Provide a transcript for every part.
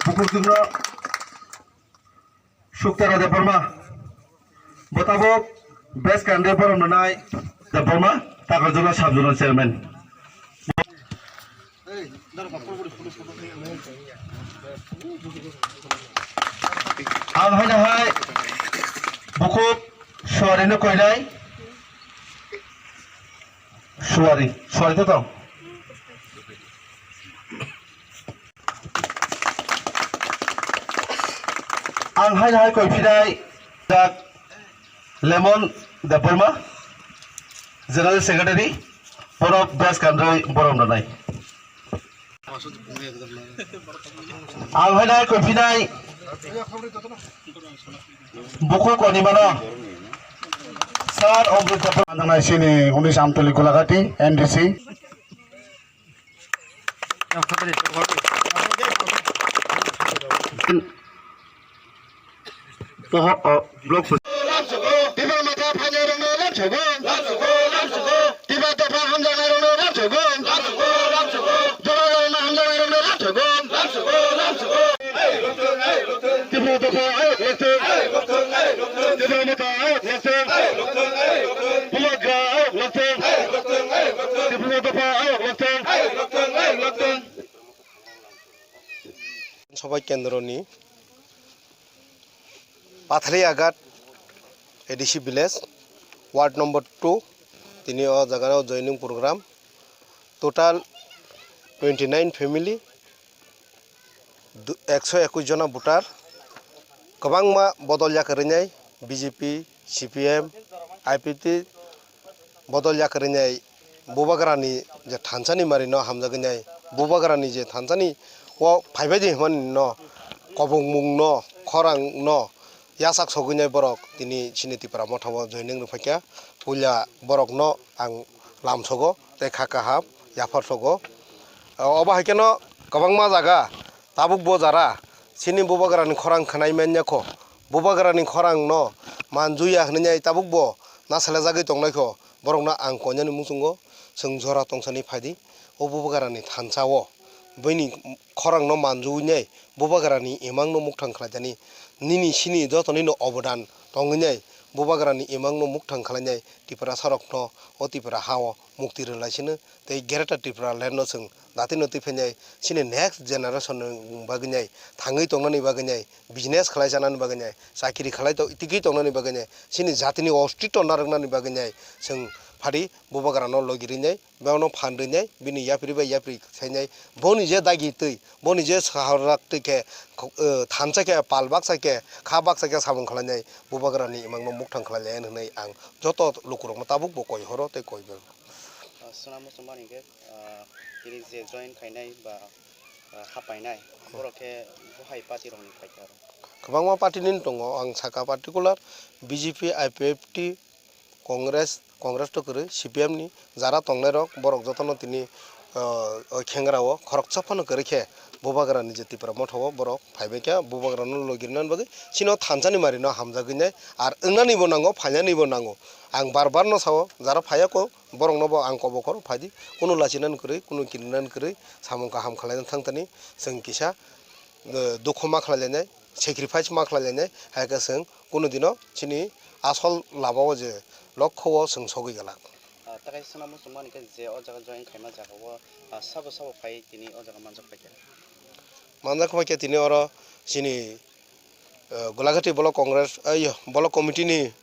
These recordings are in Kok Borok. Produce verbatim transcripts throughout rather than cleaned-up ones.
Bukhuk chukno Suktara Debbarma. Bo tabuk best candidate borom rwnai Debbarma, Takarjala sub zonal chairman. Ang haino hai bukhuk Suarino koinai. Suari, Suari to tong. Ang haino hai koi phinai jak Lemon Debbarma, General Secretary, borok best candidate borom rwnai. Ang haino hai koi phinai bukhuk Onimano, Sir Omrit Debbarma. Ang nai sini Unis Amtoli Gulagati, N D C. Poho o block. Tiba mata phainairokno lamsogo. Tiba dopha hamjaknairokno lamsogo. Dopha hamjaknairokno lamsogo. Tiba dopha ayok lamsogo. Tiba mata ayok lamsogo. Bubagra ayok lamsogo. Tiba dopha ayok lamsogo. Sabai kendroni Pathaliagat A D C village, ward number two, tini o jaga o joining program, total twenty nine family, du-, ekso ekwis jona voter, kwbangma bodol yakarwi nai, B J P, C P M, I P F T, bodol yakarwi nai, Bubagrani je thansani marino hamjagwi nai, Bubagrani je thansani o phaibai di hwnmani no, kobongmung no, khorang no, yachak sogwi nai borok tini chini Tipra Motha o joining rwphaikha. Puila borokno ang lamsogo tei kha kaham yaphar sogo. Obo hai kheno kwbangma jaga tabuk bo jara chini Bubagrani khorang khwnai manya kho. Bubagrani khorang no manjuya hwnwi nai tabuk bo nasalajagwi tongnai kho. Borokno ang koinani muchungo chwng jora tongsani phaidi. O Bubagrani thansa o buini khorangno manjugwi nai Bubagrani imangno mukthang khlaijani. Nini sini jotonino obodan tongwi nai Bubagrani imangno mukthang khlainai Tiprasarokno o Tipra ha-o mukti rwlaisino tei Greater Tipraland no chwng datino twi phainai chini next generation ni bagwi nai thangwi tongnani bagwi nai business khlai chanani bagwi nai chakiri khlai to-, tiki tongnani bagwi nai chini jatini ostitw narwknani bagwi nai chwng phadi Bubagrano logi rwnai. Bono phan rwnai, bini yapri bai yapri khainai, boni je dagi twi, boni je saharak twi khe, eh, thansa khe, pal baksa khe, kha baksa khe samung khlainai, Bubagrani imangno mukthang khlainai hwnwi ang joto lukurokno tabuk bo koi horo tei koi bo. Ah, Sonam Muchungmani khe, ah, tini je join khainai ba, ah, hapainai, borok khe bo hai party rokni phaikha aro? Kwbangma party ni tongo, ang saka particular B J P, I P F T, Congress, Congress to kwrwi, C P M ni jara tongnairok, borok jotono tini, o, o khengrao khoroksa phano kwrwi khe Bubagrani je Tipra Motha o borok phaibai kha, Bubagrano logi rwnani bagwi chini o thansani marino hamjagwi nai, ar wngnanibo nango, phainanibo nango. Ang bar bar no sao, jara phaiya kho, borokno bo ang kobo khoro phaidi, kunu lachinani kwrwi, kunu kirinani kwrwi, samung kaham khlaina thangtani, chwng kisa, o, dukhu ma khlailainai, sacrifice ma khlailainai, hai khe chwng kunu dino chini asol lama o je lokho o chwng sogwi glak. Ah, takai swnamo chwng mani khe je o jaga join khaima jaga o, ah, sabo sabo phai tini o jaga manjak paikha? Manjak paikha tini oro chini, ah, Gulagati Block Congress, ah, iyo, Block Committee ni,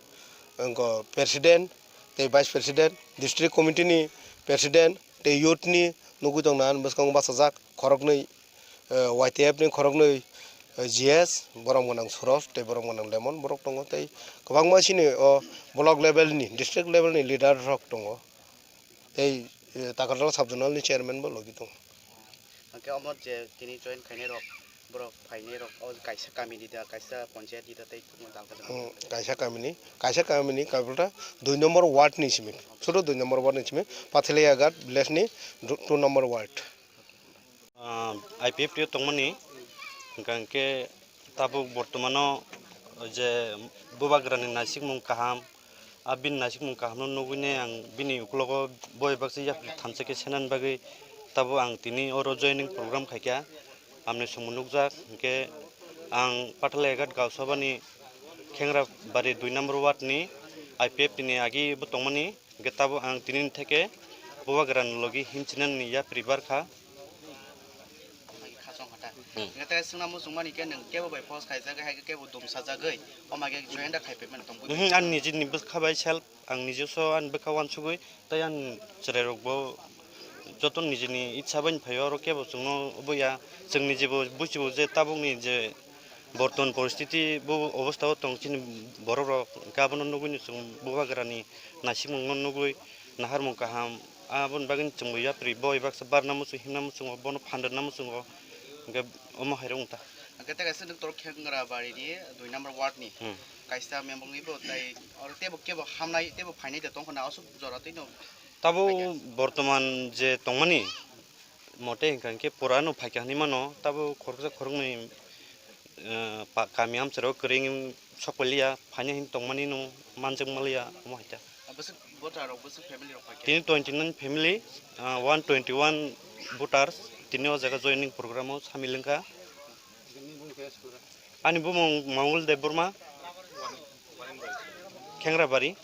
wngkha President tei Vice President, District Committee ni President tei youth ni nugwi tongna bwskango bachajak khoroknwi. eh, Y T F ni khoroknwi, eh, G S, borom gwnang Suros tei borom gwnang Lemon borok tongo, tei kwbangma chini o block level ni, district level ni leader rok tongo, tei, eh, Takarjala sub zonal ni chairman bo logi tongo. Hwnkhe omo je tini join khainai rok, borok phainai rok o kaisa kami ni da, kaisa panchayat ni da tei tongma dal kajak. Hmm, kaisa kami ni, kaisa kami ni, kaisa dui number ward ni simi, suru dui number ward ni simi, Pathaliagat village ni du-, two number ward. Ah, I P F T o tongmani, hwnkha hwnkhe tabuk bortomano je Bubagrani naisikmung kaham, a bini naisikmung kahamno nugwinai ang bini uklogo boi baksa yapri thansa khe senani bagwi tabuk ang tini oro joining program khaikha. Amni songmo nukjak, hwnkhe ang Pathalaiyagat Gausabani Khengrabari dui number ward ni I P F T ni agi bo tongmani, hwnkhe tabuk ang tini theke Bubagrani logi himchinani yapri barkha. Khasong hata. Hmm. Hwnkhe tei swngna muchungmani khe nwng kebo bai post khaijagwi, hai khe kebo dumsajagwi, omo khe join da khai phaimani tongwi. Mhm, ang nijini bwkha bai self, ang nijeso ang bwkha uansugwi, tei ang chwrairokbo joto nijini itsa bai phaio, oro kebo chwngno oboya, chwng nijebo buchibo je tabukni je bortoman poristiti bo obostao tong chini borokrok, hwnkhe abono nugwino chwng Bubagrani naisikmungno nugwi naharmung kaham, aboni bagwi chwngbo yapri boi baksa barna muchung himna muchungo, bono phanderna muchungo, hwnkhe omo hairok wngkha. Hwnkhe tei kaisa nwng toro Khengrabari ni dui number ward ni. Hmm. Kaisa member wngwi bo tei oro teibo kebo hamnai teibo phainai de tongkha na aswk jora twi no. Tabuk bortoman je tongmani mote hwnkha hwnkhe pura no phaikha hinwi mano, tabuk khoroksa khoroknwi, eh, pa-, kami amcharo kwrwi sok pailiya, phaina hinwi tongmani no manjak maliya, omo hai ta. Bwswk voter rok, bwswk family rok phaikha? Tini twenty nine family, ah, one twenty one voters tini o jaga joining program o samil wngkha. Ani bumung Mongol Debbarma, Khengrabari.